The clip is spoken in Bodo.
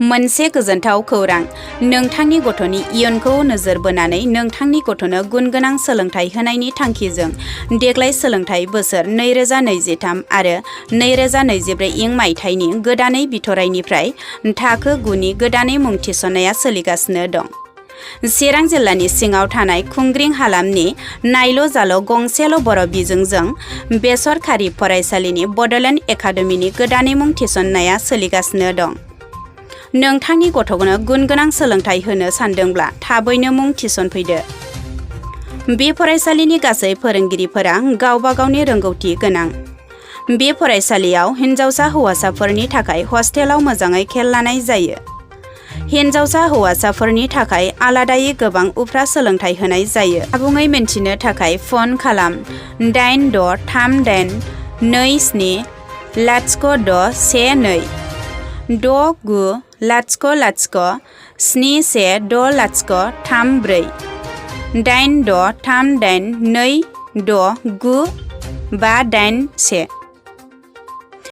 मोनसे गोजोनथाव खौरां नोंथांनि गथ'नि इयुनखौ नोजोर बोनानै नोंथांनि गथ'नो गुनगोनां सोलोंथाइ होनायनि थांखिजों देग्लाय सोलोंथाइ बोसोर 2023 आरो 2024 इं मायथाइनि गोदानै बिथराइनिफ्राय थाखो 9नि गोदानै मुं थिसननाया सोलिगासिनो दं। चिरां जिल्लानि सिङाव थानाय खुंग्रिं हालामनि नायल' जाल' गंसेल' बर' बिजोंजों बेसरकारि फरायसालिनि बड'ल एकाडेमिनि गोदानै मुं थिसननाया सोलिगासिनो दं। नोंथांनि गथ'नो गुनगोनां सोलोंथाइ होनो सानदोंब्ला थाबैनो मुं थिसनफैदो। बे फरायसालिनि गासै फोरोंगिरिफोरा गावबा गावनि रोंगौथि गोनां। बे फरायसालियाव हिन्जावसा हौवासाफोरनि थाखाय हस्टेलाव मोजाङै खेल लानाय जायो। हिन्जावसा हौवासाफोरनि थाखाय आलादायै गोबां उफ्रा सोलोंथाइ होनाय जायो। आबुङै मिन्थिनो थाखाय फन खालाम 8638270612 6900716034 8638269581।